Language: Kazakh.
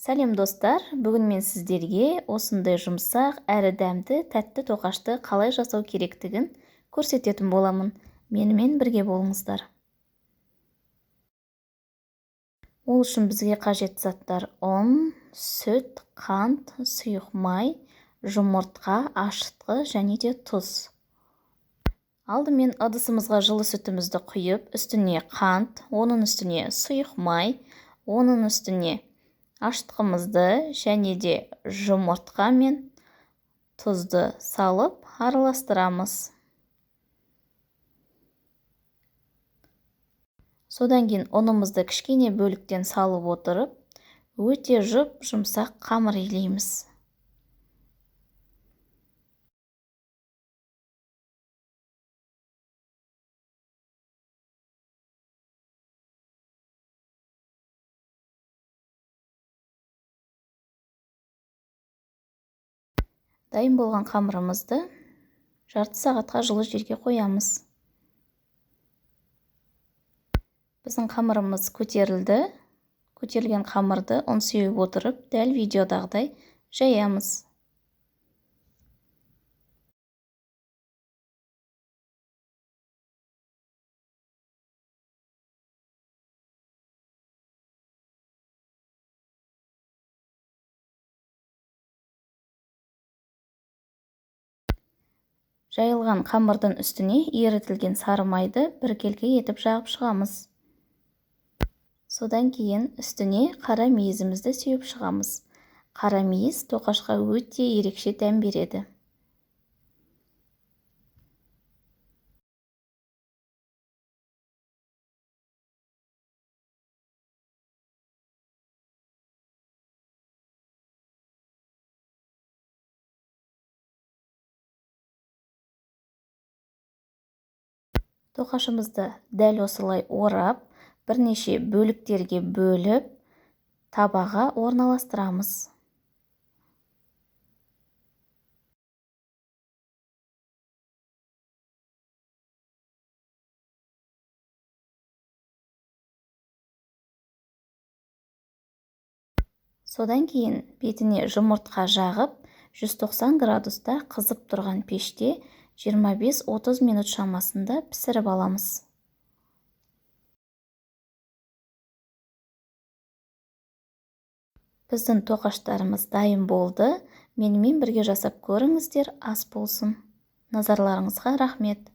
Сәлем достар, бүгін мен сіздерге осындай жұмсақ әрі дәмді тәтті тоқашты қалай жасау керектігін көрсететін боламын. Менімен бірге болыңыздар. Ол үшін бізге қажет заттар: ұн, сүт, қант, сұйық май, жұмыртқа, ашытқы және де тұз. Алдымен ыдысымызға жылы сүтімізді құйып, үстіне қант, оның үстіне сұйық май, оның үстіне ашытқымызды және де жұмыртқа мен тұзды салып араластырамыз. Содан кейін ұнымызды кішкене бөліктен салып отырып, өте жұп-жұмсақ қамыр илейміз. Дайын болған қамырымызды жарты сағатқа жылы жерге қоямыз. Біздің қамырымыз көтерілді. Көтерілген қамырды ұн сеуіп отырып, дәл видеодағыдай жаямыз. Жайылған қамырдың үстіне ерітілген сары майды біркелкі етіп жағып шығамыз. Содан кейін үстіне қара мейізімізді сеуіп шығамыз. Қара мейіз тоқашқа өте ерекше дәм береді. Тоқашымызды дәл осылай орап, бірнеше бөліктерге бөліп, табаға орналастырамыз. Содан кейін бетіне жұмыртқа жағып, 190 градуста қызып тұрған пеште 25-30 минут шамасында пісіріп аламыз. Біздің тоқаштарымыз дайын болды. Менімен бірге жасап көріңіздер, ас болсын. Назарларыңызға рахмет.